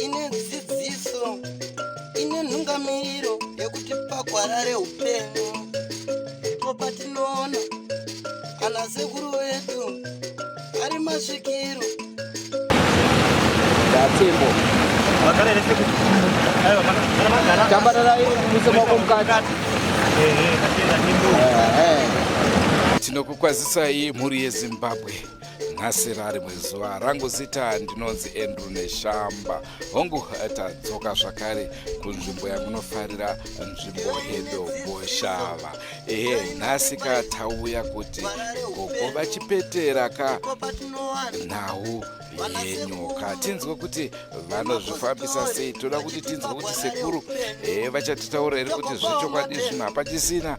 Ine dzidziso, ine nhungamiriro yekuti pagwara reupenyu ndipo patinoona ana sekuru vedu ari masvikiro. Ndatembo. Tambarara muise maoko mukati. Tinokukwazisai mhuri yeZimbabwe. Nhasi rarimwe zuva rangu, zita ndinonzi Andrew Neshamba. Hongu, tadzoka zvakare kunzvimbo yamunofarira, nzvimbo yeDomboshava. Ehe, nhasi ka tauya kuti gogo vachipetera ka nhau yenyoka, tinzwe kuti vanozvifambisa sei. Toda kuti tinzwe kuti sekuru vachatitaura here kuti zvechokwadi zvinhu hapachisina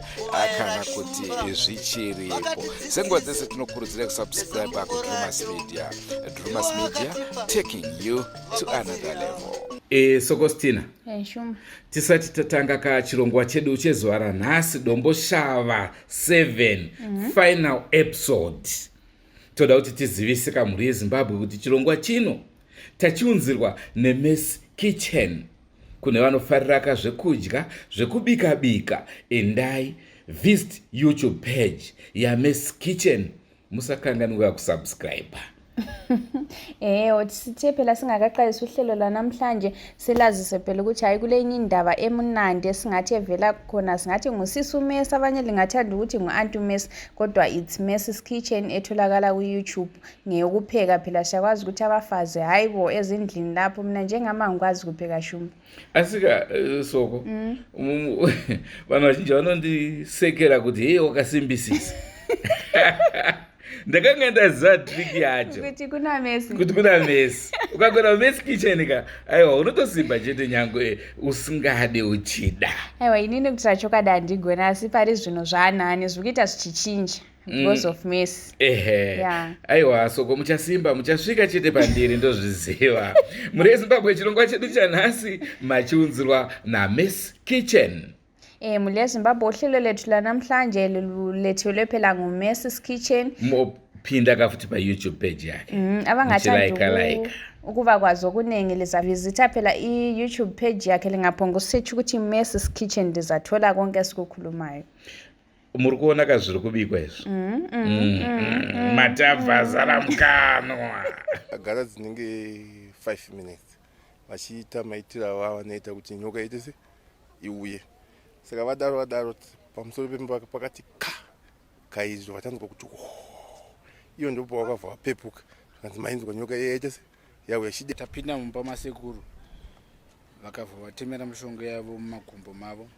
kana kuti zvichiripo. Senguva dzese tinokurudzira kusubscribe kuDrumas Media. Drumas Media, taking you to another level. Sokostina, tisati tatanga ka chirongwa chedu chezuva ranhasi, Domboshava 7 final episode, toda kuti tizivise kamhuri yeZimbabwe kuti chirongwa chino tachiunzirwa neMes Kitchen. Kune vanofariraka zvekudya zvekubika bika, endai visit YouTube page yaMes Kitchen, musakanganwa kusubscribe. Ehe, sithe phela singakaqalisi uhlelo lwanamhlanje silazise phela ukuthi hayi, kulenye indaba emunandi esingathi evela khona. Singathi ngusisi uMesi, abanye lingathanda ukuthi ngu-anti uMesi, kodwa it's Messi's Kitchen etholakala ku-YouTube, ngeyokupheka. Phela siyakwazi ukuthi abafazi, hayi bo, ezindlini lapho, mina njengama ngikwazi ukupheka, Shumba. Asika Soko, vanhu vazhinji vanondisekera kuti hei, wakasimbisisa. Ndakanga ndaziva trick yacho. Kuti kuna Mesi. Kuti kuna Mesi. Ukagona Mesi Kitchen ka, aiwa, unotosimba chete, nyangwe usingade uchida. Aiwa, inini kutira chokwadi handigoni, asi pari zvino zvaanani, zviri kuita zvichichinja because of Messi. Ehe. Aiwa Soko, muchasimba, muchasvika chete pandiri, ndozviziva. Mhuri yeZimbabwe, chirongwa chedu chanhasi machiunzirwa naMes Kitchen. Mhuri yeZimbabwe, uhlelo lethu lanamhlanje lulethelwe phela nguMessis Kitchen. Mopinda kafuti paYouTube page yake. Abangathanda Muchilaika, like. Ukuba kwazi okuningi, lizavizitha phela i-YouTube page yakhe, lingaphonga usearch ukuthi Messis Kitchen, lizathola konke esikukhulumayo. Muri kuona ka zviri kubikwa izvi. Matabva azara mukanwa. Agara dzinenge 5 minutes vachiita maitiro avo avanoita kuti nyoka ite se iuye. Saka vadaro vadaro, pamusoro pemba pakati ka kaizvo, vatanzwa kuti "Oh." Iyo ndopo vakabva vapepuka, zvikanzi mainzwa nyoka iya yaita se yauya chide. Tapinda mumba masekuru, vakabva vatemera mishonga yavo mumakumbo mavo,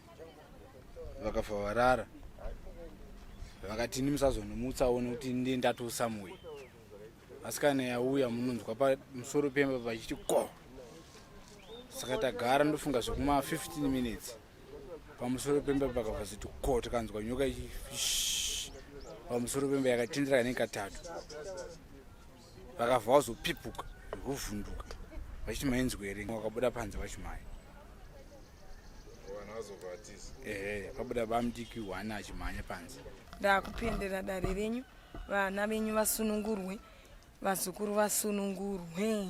vakabva varara. Vakati ini musazonimutsawo nekuti ndiye ndatosamuya, asi kana yauya munonzwa pamusoro pemba pachiti ko. Saka tagara, ndofunga zvekuma 15 minutes, pamusoro pemba pakabva ziti ko, tikanzwa nyoka ichi shh, pamusoro pemba yakatendera kanenge katatu. Vakabva vazopipuka nekuvhunduka vachiti mainzwa here? Vakabuda panze vachimhanya. Ehe, pabuda bamudiki one achimhanya panze. Ndakupendera dare renyu, vana venyu vasunungurwe, vazukuru vasunungurwe.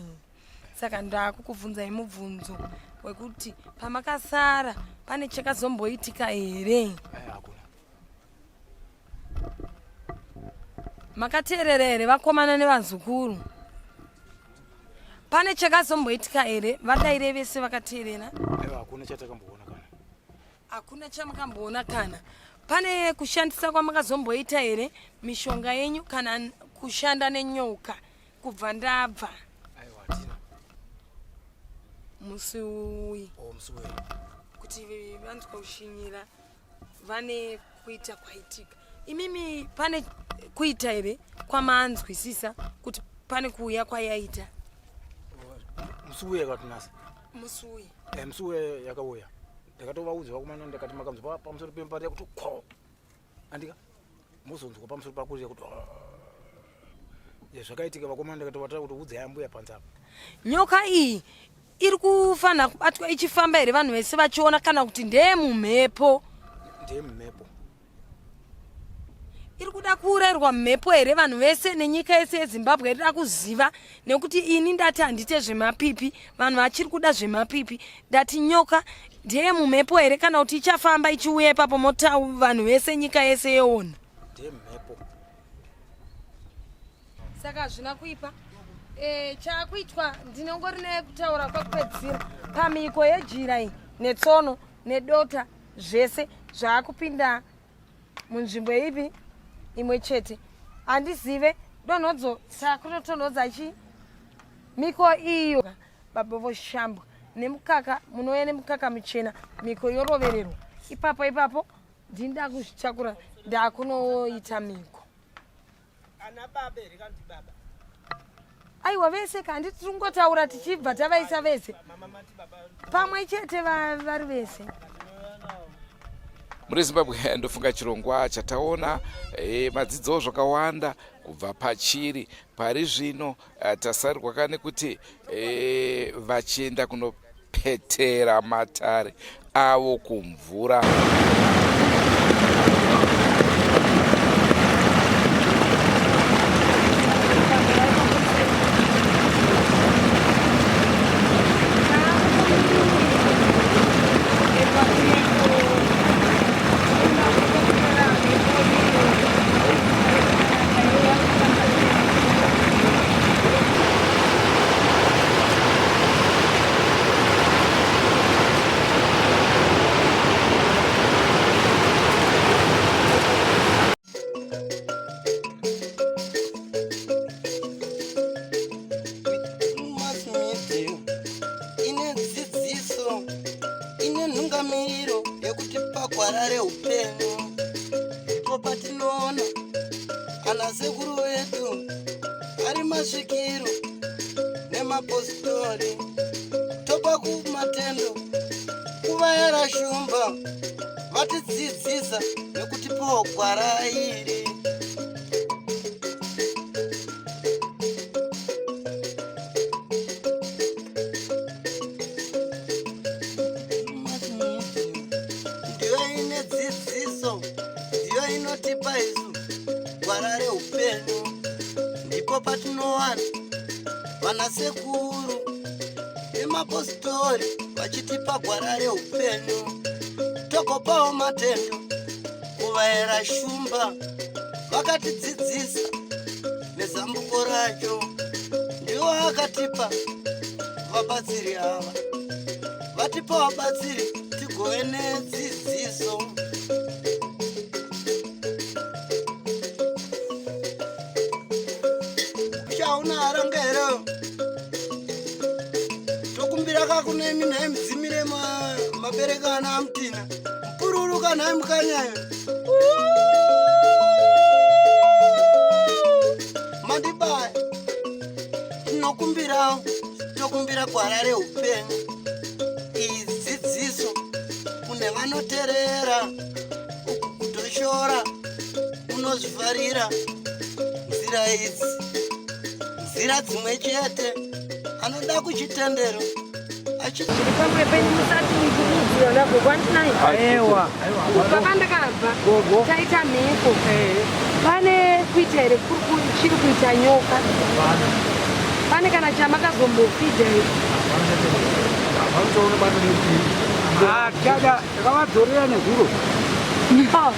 Saka ndakukubvunzai mubvunzo wekuti pamakasara pane chakazomboitika here? Hakuna. Makateerera here, vakomana nevazukuru? Pane chakazomboitika here? Vadaire vese vakateerera. Aiwa, hakuna chatakamboona kana. Hakuna chamakamboona kana. Pane kushandisa kwamakazomboita here mishonga yenyu kana kushanda nenyoka kubva ndabva? Aiwa, hatina. Musi uyu O, musi uyu kuti vanzwa kushinyira, vane kuita kwaitika. Imimi pane kuita here kwamanzwisisa kuti pane kuuya kwayaita? Musi uyu yakatinasa. Musi uyu. Musi uyu yakauya, ndakatovaudza vakomana, ndakati makanzwa pamusoro pemba kuti ko, andika muzonzwa pamusoro pakurira kuti zvakaitika. Vakomana ndakatovatara kuti udzai ambuya panze apa. Nyoka iyi iri kufanira kubatwa ichifamba here vanhu vese vachiona, kana kuti ndeyemumhepo? Ndeyemumhepo. Iri Iri kuda kuurairwa mhepo here vanhu vese nenyika yese yeZimbabwe irida kuziva nekuti ini ndati handite zvemapipi, vanhu vachiri kuda zvemapipi. Ndati nyoka ndeye mumhepo here kana kuti ichafamba ichiuya ipapo mota vanhu vese nyika yese yoona? Ndemhepo. Saka hazvina kuipa. E, chaakuitwa ndinongori nekutaura kwekupedzisira pamhiko yejira iyi netsono nedota zvese zvaakupinda munzvimbo ipi imwe chete handizive donhodzo takunotonhodza chi miko iyo baba voshambwa nemukaka munouya nemukaka muchena miko yorovererwa ipapo ipapo ndini ndakuzvitakura ndakunoita miko Ana baba here kana kuti baba? Aiwa vese ka handiti tiri kungotaura tichibva tavaisa vese pamwe chete vari vese. Muri Zimbabwe ndofunga chirongwa chataona e, madzidzawo zvakawanda kubva pachiri pari zvino eh, tasarirwa ka nekuti e, vachienda kuno petera matare avo kumvura. Ine dzidziso ine nhungamiro yekuti pagwara reupenyu ndipo patinoona ana sekuru vedu ari masvikiro nemapositori topa kumatendo kuvayera shumba vatidzidzisa nekutipawo gwara iri. Ndiyo ine dzidziso, ndiyo inotipa isu gwara reupenyu. Ndipo patinowana vanasekuru nemapositori vachitipa gwara reupenyu, togopawo matendo kuvaera shumba vakatidzidzisa nezambuko racho, ndiwo akatipa vabatsiri ava, vatipa vabatsiri tigove nedzidziso. Chauna haranga here? Tokumbira kakunemi nhai mudzimire mabereka ana amutina mupururu kanhai mukanyayo mandibaya. Tinokumbirawo, tokumbira gwara reupenyu, iyi dzidziso kune vanoterera, uku kutoshora unozvifarira nzira idzi, nzira dzimwe chete anoda kuchitendero. Zviri pamwe penyu musati muchikuudzira ndagogo andinaye. Aewa. Kubva pandakabva taita mhiko. Pane kuita here chiri kuita nyoka? Pane kana chamakazombofidha here? Tada takavadzorera nezuro.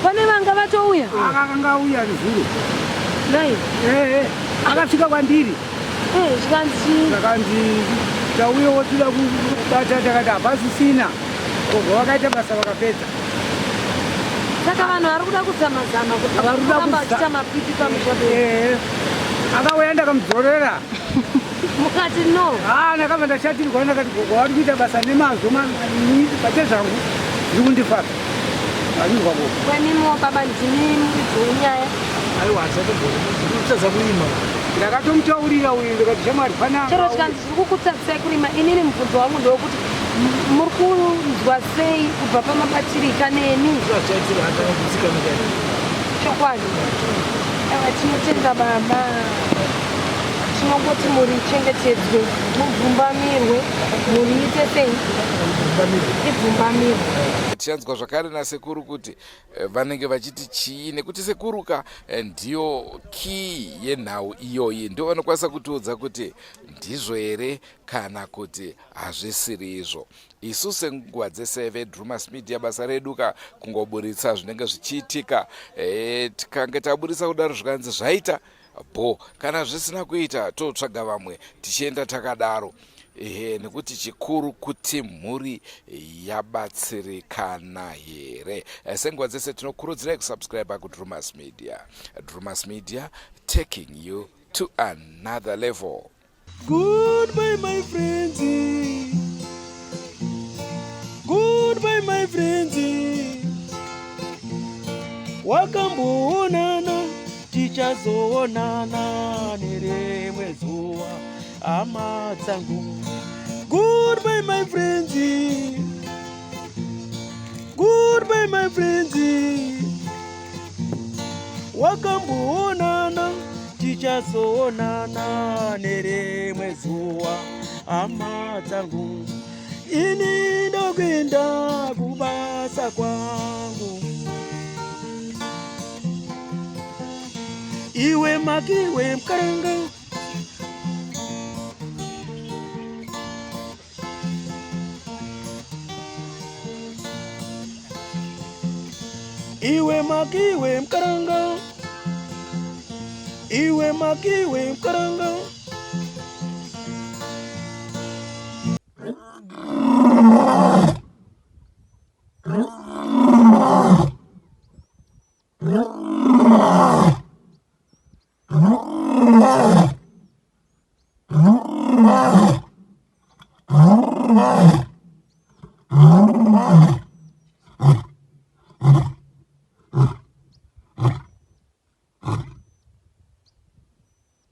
Pane vanga vatouya? Akanga auya nezuro. Nai? Eh, akasvika kwandiri. Zvikanzi zvakanzi tauyewo tida kubata, takati hapasisina, kobva vakaita basa vakapedza. Saka vanhu vari kuda kuzama-zama kuti Vari kuda kuramba vachiita mapipi pamusha pedu. Akauya ndakamudzorera. Mukati no. Ah, ndakabva ndashatirwa, ndakati gogo vari kuita basa nemazvo pachezvangu zviri kundifadza. Vanyurwa gogo. Kwemimo baba ndimi muridzi wenyaya. Aiwa, hatizatogoni kurima. Ndakatomutaurira uyu ndikati shamwari pana Chero chikanzi zviri kukutadzisai kurima, inini mubvunzo wangu ndewekuti muri kunzwa sei kubva pamabatirika neni? Chokwadi. Aiwa, tinotenda baba. Tinongoti mhuri ichengetedzwe, mubvumbamirwe, mhuri iite sei? Ibvumbamirwe. Tichanzwa zvakare nasekuru kuti eh, vanenge vachiti chii nekuti sekuruka eh, ndiyo kii yenhau iyoyi, ndio vanokwanisa kutiudza kuti ndizvo here kana kuti hazvisiri izvo. Isu senguva dzese veDrumas Media basa redu ka kungoburitsa zvinenge zvichiitika. E, tikange taburitsa kudaro zvikanzi zvaita bho, kana zvisina kuita totsvaga vamwe tichienda takadaro. Ehe, nekuti chikuru kuti mhuri yabatsirikana here. Eh, senguva dzese tinokurudzirai kusubscribe kuDrumas Media. Drumas Media taking you to another level. Goodbye my friends. Goodbye my friends. Wakamboonana tichazoonana nerimwe zuva hama dzangu. Goodbye my friends. Goodbye my friends. Wakamboonana tichazoonana nerimwe zuva hama dzangu. Ini ndokuenda kubasa kwangu. Iwe makiwe mkaranga. Iwe makiwe mkaranga. Iwe makiwe mkaranga.